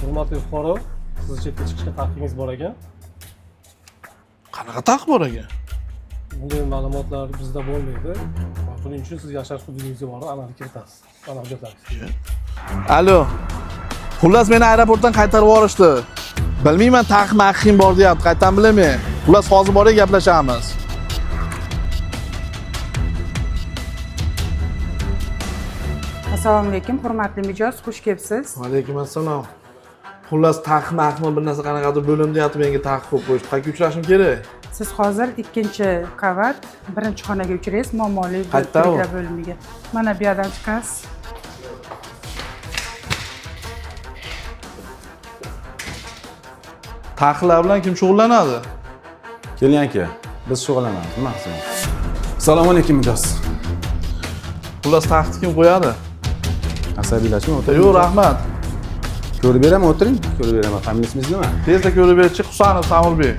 Hurmatli fuqaro, sizni chetga chiqishga taqiqingiz bor ekan. Qanaqa taqiq bor ekan? Bunday ma'lumotlar bizda bo'lmaydi. Buning uchun siz yashash hududingizga borib analiz kiritasiz. Ana hujjatlaringiz. Alo. Xullas meni aeroportdan qaytarib yuborishdi. Bilmayman taqiq maqim bor deyapti, qayerdan bilaman. Xullas hozir borib gaplashamiz. Assalomu alaykum, hurmatli mijoz, xush kelibsiz. Alaykum assalom. Xullas taqiq maqmi bir narsa qanaqadir bo'lim deyapti, menga taqiq qo'yib qo'yishdi. Qayerga uchrashim kerak? Siz hozir ikkinchi qavat, birinchi xonaga uchraysiz, muammoli Qayerda u? tiriklar bo'limiga. Mana bu yerdan chiqasiz. Taqiqlar bilan kim shug'ullanadi? Keling aka, biz shug'ullanamiz, nima qilsak. Assalomu alaykum mijoz. Xullas taqiqni kim qo'yadi? Asabiylashmang, o'tiring. Yo'q, rahmat. Ko'rib beraman, o'tiring. Ko'rib beraman. Familiya ismingiz nima? Tezda ko'rib berchi Husanov Samurbek.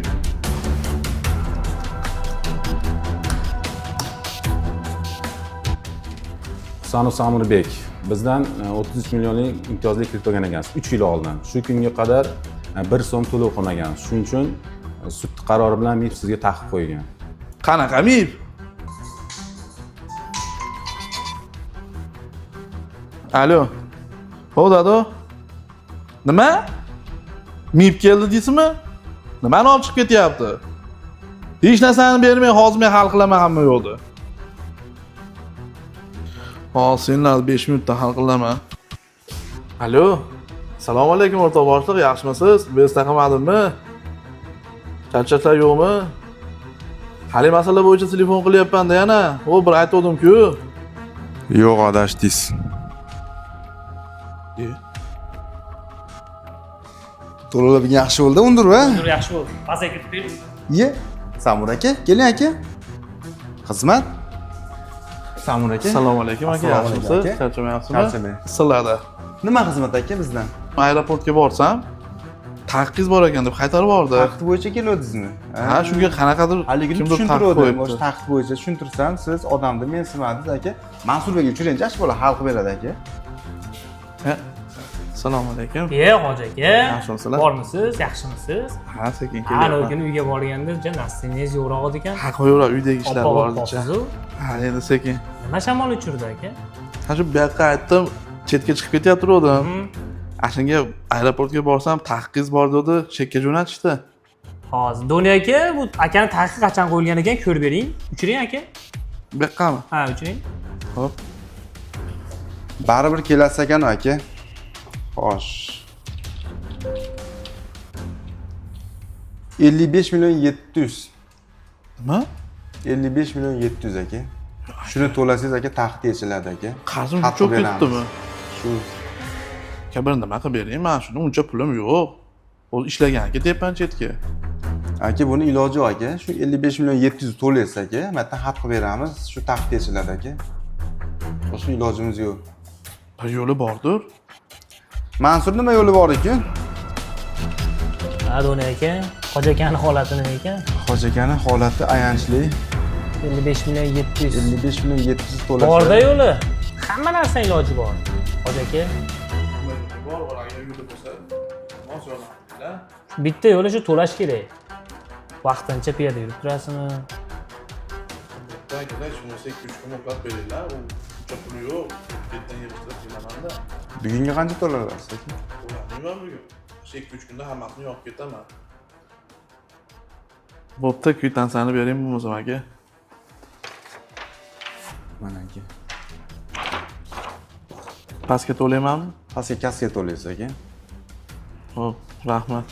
Husanov Samurbek. Bizdan 33 millionlik imtiyozli kredit olgan ekansiz 3 yil oldin. Shu kunga qadar 1 so'm to'lov qilmagansiz. Shuning uchun sud qarori bilan MIB sizga taqiq qo'ygan. Qanaqa MIB? Alo. Ho dado. Nima? MIB keldi deysizmi? Nimani olib chiqib ketyapti? Hech narsani bermay, hozir men hal qilaman hamma yo'qni. Hozir senlar 5 minutda hal qilaman. Alo. Assalomu alaykum o'rtoq boshliq, yaxshimisiz? Bezovta qilmadimmi? Charchashlar yo'qmi? Hali masala bo'yicha telefon qilyapman-da yana. O bir aytgandim-ku. Yo'q, adashdingiz. To'lovlar bugun yaxshi bo'ldi, undir va. Dur yaxshi bo'ldi. Pastga kiritib bering. Ye, Samur aka, keling aka. Xizmat. Samur aka. Assalomu alaykum aka, Assalomu alaykum yaxshimisiz? aka. Charchamayapsizmi? Charchamay. Sizlarda. Nima xizmat aka bizdan? Aeroportga borsam, taqiqingiz bor ekan deb qaytarib yubordi. Taqiq bo'yicha keluvdingizmi? Ha, shunga qanaqadir Haligini kimdir taqiq tushuntiruvdim. qo'yibdi. O'sha taqiq bo'yicha tushuntirsam, siz odamni mensimadingiz aka. Mansurbek uchrang, yaxshi bola hal qilib beradi aka. Ha, Assalomu alaykum. E, hoji aka. Yaxshimisizlar? Bormisiz? Yaxshimisiz? Ha, sekin Har kelyapman. kuni uyga borganda ja nastingiz yo'qroq ekan. Ha, qo'yaver, uydagi ishlar Oppoq bor oppoqsiz-u. Ha, endi sekin. Nima shamol uchirdi aka? Ha, shu bu yoqqa aytdim, chetga chiqib ketyapti. Ana shunga aeroportga borsam, taqiqingiz bor dedi, chekka jo'natishdi. Hozir Doniya aka, bu akani taqiq qachon qo'yilgan ekan ko'rib bering. Uchiring aka. Bu yoqqami? Ha, uchiring. Xo'p. Baribir kelasiz ekan aka. Xo'sh. 55 million 700. Nima? 55 million 700 aka. Shuni to'lasangiz aka taqiq yechiladi aka. Qarzim Xat cho'k qilib beramiz. ketdimi? Shu Aka bir nima qilib bering, mana shuni uncha pulim yo'q. O'zi ishlagan ketyapman chetga. Aka buni iloji yo'q aka. Shu 55 million 700 to'laysiz aka. Matdan xat qilib beramiz. Shu taqiq yechiladi aka. Boshqa ilojimiz yo'q. Bir yo'li bordir. Mansur nima yo'li bor ekan? Ha, Doniya aka, hoji akani holati nima ekan? Hoji akani holati ayanchli. 55 million 700. 55 million 700 to'lasa. Borda yo'li. Hamma narsani iloji bor. Hoji aka, Bor, bor, agar yo'li bo'lsa, mos yordam bitta yo'li shu to'lash kerak. Vaqtincha piyoda yurib turasizmi? Hech bo'lmasa 2-3 kun muhlat beringlar, u uncha puli yo'q. Chetdan yig'ishtirib kelaman-da. Bugunga qancha to'laysiz aka? To'lamayman bugun. Shu 2-3 kunda hammasini yopib ketaman. Bo'pti, kvitansiyani bering bo'lmasam aka. Mana aka. Pastga to'laymanmi? Pastga kassaga to'laysiz aka. Xo'p, rahmat.